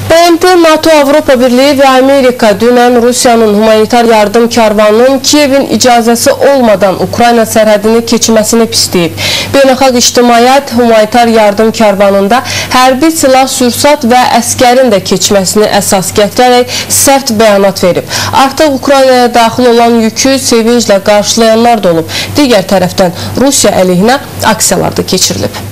BMT, NATO, Avropa Birliyi və Amerika dünən Rusiyanın humanitar yardım karvanının Kiyevin icazəsi olmadan Ukrayna sərhədini keçməsini pisləyib. Beynəlxalq ictimaiyyət humanitar yardım karvanında hərbi silah, sursat və əskərin də keçməsini əsas gətirərək sərt bəyanat verib. Artıq Ukraynaya daxil olan yükü sevinclə qarşılayanlar da olub. Digər tərəfdən Rusiya əleyhinə aksiyalar da keçirilib.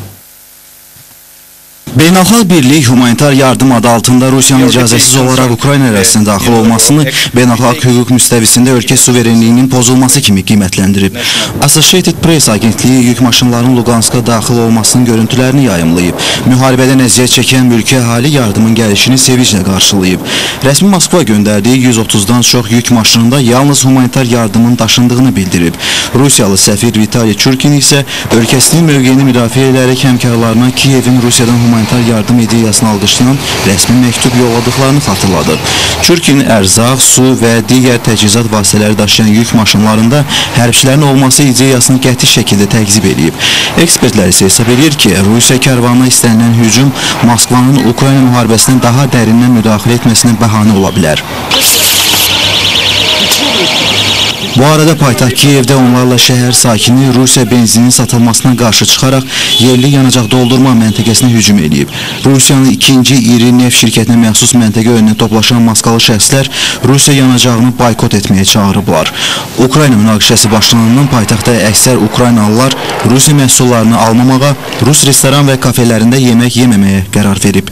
Beynəlxalq Birlik humanitar yardım adı altında Rusiyanın icazəsiz olaraq Ukrayna ərazisinə daxil olmasını beynəlxalq hüquq müstəvisində ölkə suverenliyinin pozulması kimi qiymətləndirib. Associated Press agentliyi yük maşınlarının Luqanska daxil olmasının görüntülərini yayımlayıb. Müharibədən əziyyət çəkən mülki əhali yardımın gəlişini sevinclə qarşılayıb. Rəsmi Moskva göndərdiyi 130-dan çox yük maşınında yalnız humanitar yardımın daşındığını bildirib. Rusiyalı səfir Vitali Çurkin isə ölkəsinin mövqeyini müdafiə edərək həmkarlarına Kiyevin Rusiyadan humanitar yardım ideyasını alqışlayan rəsmi məktub yolladıqlarını xatırladı. Çurkin ərzaq, su və digər təchizat vasitələri daşıyan yük maşınlarında hərbçilərin olması ideyasını qəti şəkildə təkzib eləyib. Ekspertlər isə hesab edir ki, Rusiya karvanına istənilən hücum Moskvanın Ukrayna müharibəsinə daha dərindən müdaxilə etməsinə bəhanə ola bilər. Bu arada paytaxt Kiyevdə onlarla şəhər sakini Rusiya benzininin satılmasına qarşı çıxaraq yerli yanacaq doldurma məntəqəsinə hücum eləyib. Rusiyanın ikinci iri neft şirkətinə məxsus məntəqə önünə toplaşan maskalı şəxslər Rusiya yanacağını boykot etməyə çağırıblar. Ukrayna münaqişəsi başlanandan paytaxtda əksər Ukraynalılar Rusiya məhsullarını almamağa, Rus restoran və kafelərində yemək yeməməyə qərar verib.